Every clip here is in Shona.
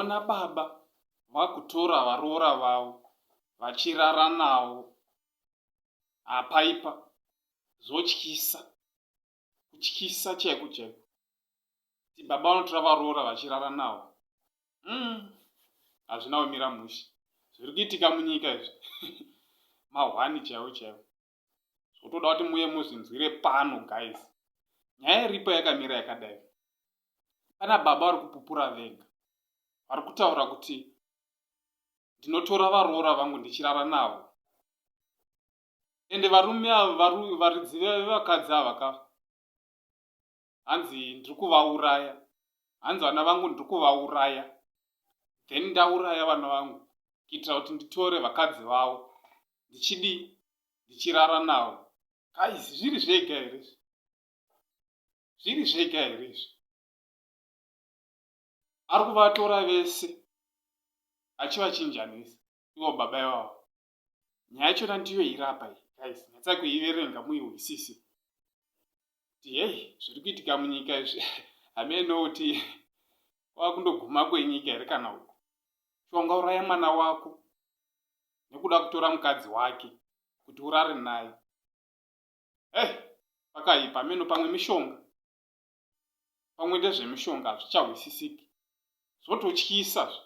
Ndaona baba vakutora varoora vavo vachirara navo. Hapaipa zvotyisa kutyisa chaiko chaiko kuti baba vanotora varoora vachirara navo. Hazvina kumira mushe zviri kuitika munyika izvi mahwani chaiwo chaiwo. Zvotoda kuti muye muzvinzwire pano guys. Nyaya iripo yakamira yakadai. Pana baba vari kupupura vega vari kutaura kuti ndinotora varoora vangu ndichirara navo. Ende varume ava varidzi vevakadzi ava ka hanzi ndiri kuvauraya, hanzi vana vangu ndiri kuvauraya, then ndauraya vana vangu kuitira kuti nditore vakadzi vavo ndichidii, ndichirara navo. Guys, zviri zvega here izvi? Zviri zvega here izvi? Ari kuvatora vese achivachinjanisa ivo baba ivavo. Nyaya yachona ndiyo iri apa iyi guys, nyatsai kuiverenga muihwisise kuti hei zviri kuitika munyika izvi hameno kuti kwava kundoguma kwenyika here kana uku. Chongauraya mwana wako nekuda kutora mukadzi wake kuti urare naye. Hey, pakaipa hameno, pamwe mishonga, pamwe ndezvemishonga, hazvichahwisisiki, zvototyisa zve.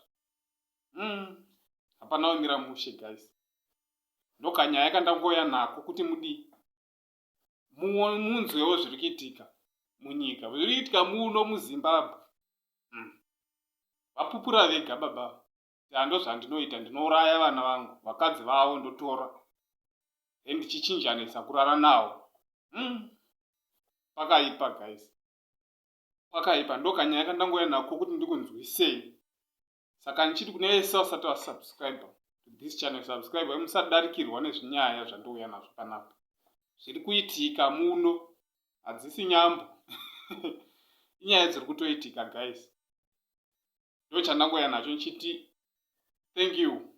Hapana kumira mushe guys. Ndokanyaya kandangoya nako kuti mudii munzwewo zviri kuitika munyika, zviri kuitika muno muZimbabwe. Vapupura vega baba ando zvandinoita, ndinouraya vana vangu, vakadzi vavo ndotora then ndichichinjanisa kurara navo. Pakaipa guys, pakaipa. Ndokanyaya kandangoya nako kuti ndikunzwisei. Saka ndichiti kune vese vasati vasubscribe to this channel, subscribe musadarikirwa nezvinyaya zvandouya nazvo panapa. Zviri kuitika muno hadzisi nyambo, inyaya dziri kutoitika guys. Ndo chandangoya nacho ndichiti thank you.